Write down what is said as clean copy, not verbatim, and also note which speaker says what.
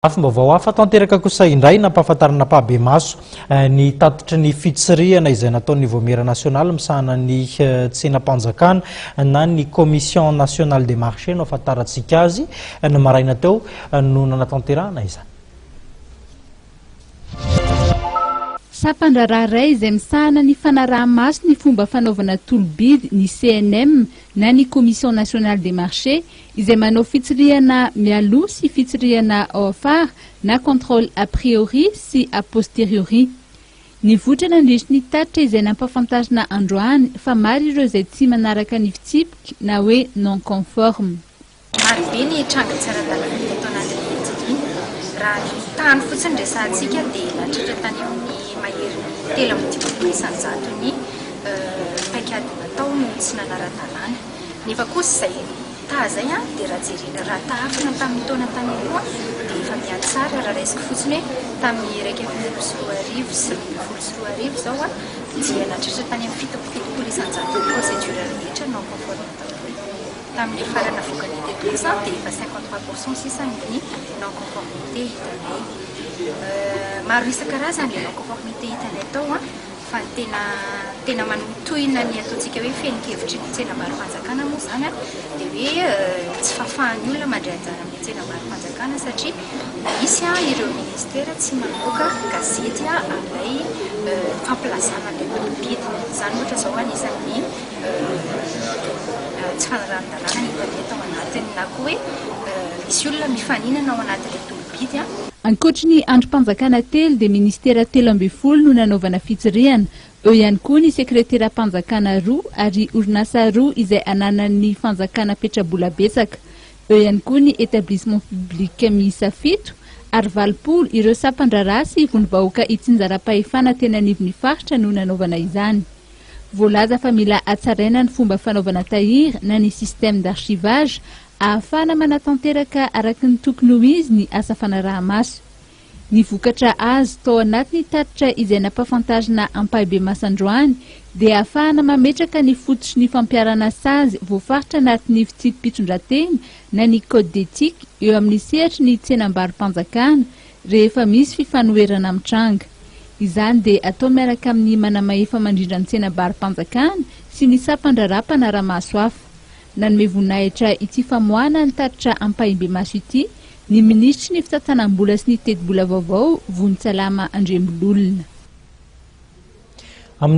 Speaker 1: Lafim-baovao hafa tanteraka kosa indray nampahafantarina ampahibemaso ny tatitry ny fitsirihana izay nataon'ny Vaomiera Nasionaly misahana ny tsenam-panjakana na ny Commission Nationale des Marchés no ahafantarantsika azy. Ny maraina teo no nanatanterahana izany.
Speaker 2: Sampan-draharaha iray izay misahana ny fanaraha-maso ny fomba fanaovana tolo-bidy ny CNM na ny Commission Nationale des Marchés izay manao fitsirihana mialoha sy fitsirihana ao afara na contrôle a priori sy a posteriori. Nivoitra nandritry ny tatitra izay nampafantarina androany fa maro ireo izay tsy manaraka ny fitsipika na hoe non conforme.
Speaker 3: Maro be ny tranga tsy ara-dalàna hita tao anatin'ny fitsiriana. Raha ny tany fotsiny resahantsika dia nahatratra tany amin'ny maherin'ny 53% ny paikady natao no tsy nanara-dalàna. Nefa kosa izay taha izay dia raha jerena, raha tahafina tamin'ny taona tany aloha dia efa mihatsara raha raisiko fotsiny hoe tamin'ny 2011 sy 2012 izao dia nahatratra tany amin'ny 77% ny procédure rehetra non conforme daholo. Tamin'ny farany navoakanay teto kosa dia efa 53% sisa ny non conformité hitanay. Maro isan-karazany ilay non conformité hitanay tao. Fa ny tena tena manohintohina ny ataontsika hoe fehin-kevitry ny tsenambaro-panjakana moa izany dia hoe tsy fahafahan'ny olona mandray anjara amin'ny tsenambaro-panjakana satria misy ireo ministera tsy mamoaka gazety amin'ilay fampilazana an'ilay tolo-bidy. Izany ohatra izao anisan'ny tsy fanarahan-dalàna hitanay tao anatiny na koa hoe misy olona mifaninana ao anatin'ilay tolo-bidy.
Speaker 2: Ankoatry ny andrim-panjakana telo dia minisitera 13 no nanaovana fitsirihana. Eo ihany koa ny sekreteram-panjakana roa ary orinasa roa izay ananan'ny fanjakana petrabola betsaka. Eo ihany koa ny établissement public miisa fito ary 80 ireo sampan-draharaha sy vondrom-bahoaka itsinjaram-pahefana teny anivon'ny faritra no nanaovana izany. Voalaza fa mila hatsaraina ny fomba fanaovana tahiry na ny système d'archivage ahafahana manatanteraka araka ny tokony ho izy ny asa fanaraha-maso. Ny vokatra azo tao anatin'ny tatitra izay nampafantarina ampahibemaso androany dia ahafahana mametraka ny fototry ny fampiharana sazy voafaritra anatin'ny fitsipi-pitondran-tena na ny code d'éthique eo amin'ny sehatry ny tsenambaro-panjakana rehefa misy fifanoherana mitranga. Izany dia atao miaraka amin'ny manamahefa mandrindra ny tsenambaro-panjakana sy ny sampan-draharaha mpanara-maso hafa. Nanome voninahitra ity famoahana ny tatitra ampahibemaso ity ny minisitry ny fitantanam-bola sy ny tetibola vaovao Vonintsalama Andriambololona.
Speaker 1: Amin'ny.